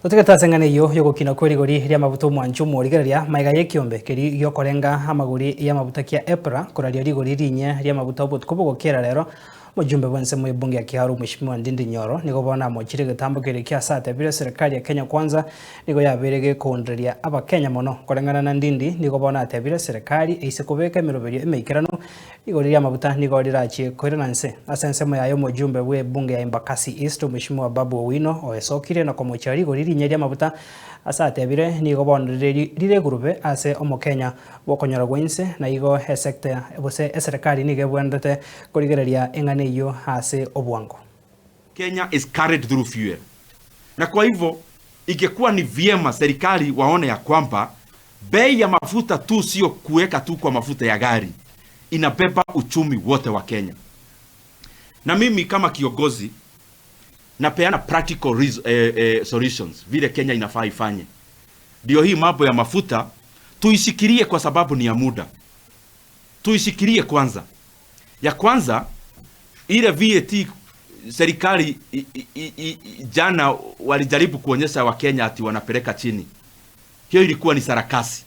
Totigete ase eng'ana eyio y'ogokina kwe rigori ri'amabuta omwancho omorigereria magega y'ekiombe keria gi'okorenga amagori y'amabuta kia EPRA koraria rigori rinyia ri'amabuta obotuko bogokiera rero. Omojumbe bw'ensemo y'ebunge ya Kiharu Mweshimiwa Ndindi Nyoro nigo bono amochire egetambo keria kia ase atebire eserekari ya Kenya Kwanza nigo yabeire gekoondereria abakenya mono. Koreng'ana na Ndindi nigo bono atebire eserekari eise kobeka emeroberio emeikeranu Rigori ri'amaguta nigo rirachie koirana inse. Ase ensemo yaye omojumbe bw'ebunge ya Embakasi East, Omweshimiwa Babu Owino, oesokirie na komochia rigori rinyia ri'amaguta ase atebire nigo bono rire rire igurube ase Omokenya bw'okonyora gwa inse, na igo esecta gose eserekari nigo ebwenerete korigereria eng'ana eyio ase obwango. Kenya is carried through fuel na kwa hivyo ingekuwa ni vyema serikali waone ya kwamba bei ya mafuta tu sio kuweka tu kwa mafuta ya gari, inabeba uchumi wote wa Kenya. Na mimi kama kiongozi napeana practical reas, eh, eh, solutions vile Kenya inafaa ifanye. Ndio hii mambo ya mafuta tuishikilie, kwa sababu ni ya muda, tuishikilie kwanza. Ya kwanza ile VAT serikali i, i, i, i, jana walijaribu kuonyesha Wakenya ati wanapeleka chini. Hiyo ilikuwa ni sarakasi.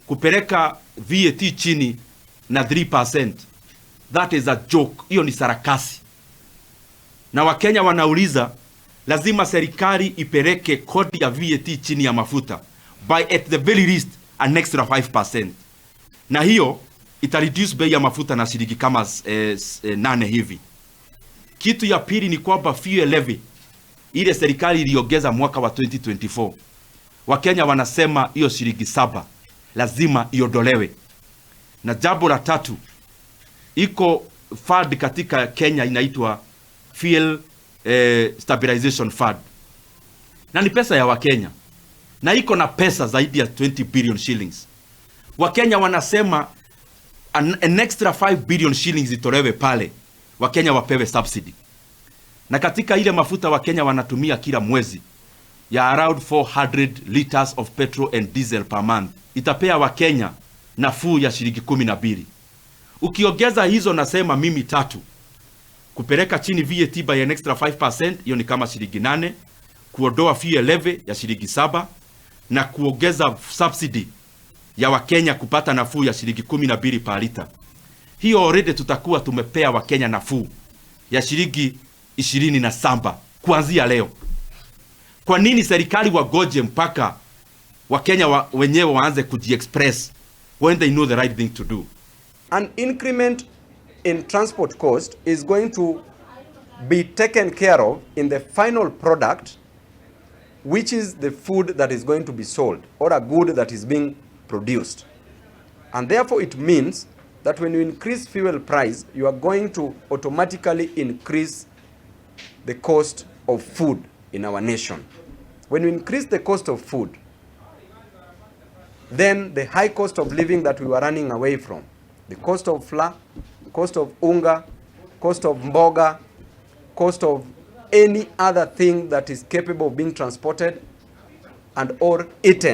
Kupeleka VAT chini na 3%, that is a joke. Hiyo ni sarakasi, na Wakenya wanauliza, lazima serikali ipeleke kodi ya VAT chini ya mafuta by at the very least an extra 5%, na hiyo ita reduce bei ya mafuta na shilingi kama 8 hivi. Kitu ya pili ni kwamba fuel levy ile serikali iliongeza mwaka wa 2024, Wakenya wanasema hiyo shilingi 7 lazima iondolewe. Na jambo la tatu, iko fund katika Kenya inaitwa Fuel Stabilization Fund, na ni pesa ya Wakenya na iko na pesa zaidi ya 20 billion shillings. Wakenya wanasema an extra 5 billion shillings itolewe pale, Wakenya wapewe subsidy. Na katika ile mafuta Wakenya wanatumia kila mwezi ya around 400 liters of petrol and diesel per month, itapea Wakenya nafuu ya shilingi 12. Ukiongeza hizo, nasema mimi tatu, kupeleka chini VAT by an extra 5%, hiyo ni kama shilingi 8, kuondoa fuel levy ya shilingi 7 na kuongeza subsidy ya Wakenya kupata nafuu ya shilingi 12 per liter. Hiyo already tutakuwa tumepea Wakenya nafuu ya shilingi 27 kuanzia leo. Kwa nini serikali wagoje mpaka Wakenya wenyewe waanze kujiexpress when they know the right thing to do? An increment in transport cost is going to be taken care of in the final product, which is the food that is going to be sold or a good that is being produced. And therefore it means that when you increase fuel price, you are going to automatically increase the cost of food in our nation. When you increase the cost of food, then the high cost of living that we were running away from, the cost of flour, cost of unga, cost of mboga, cost of any other thing that is capable of being transported and or eaten.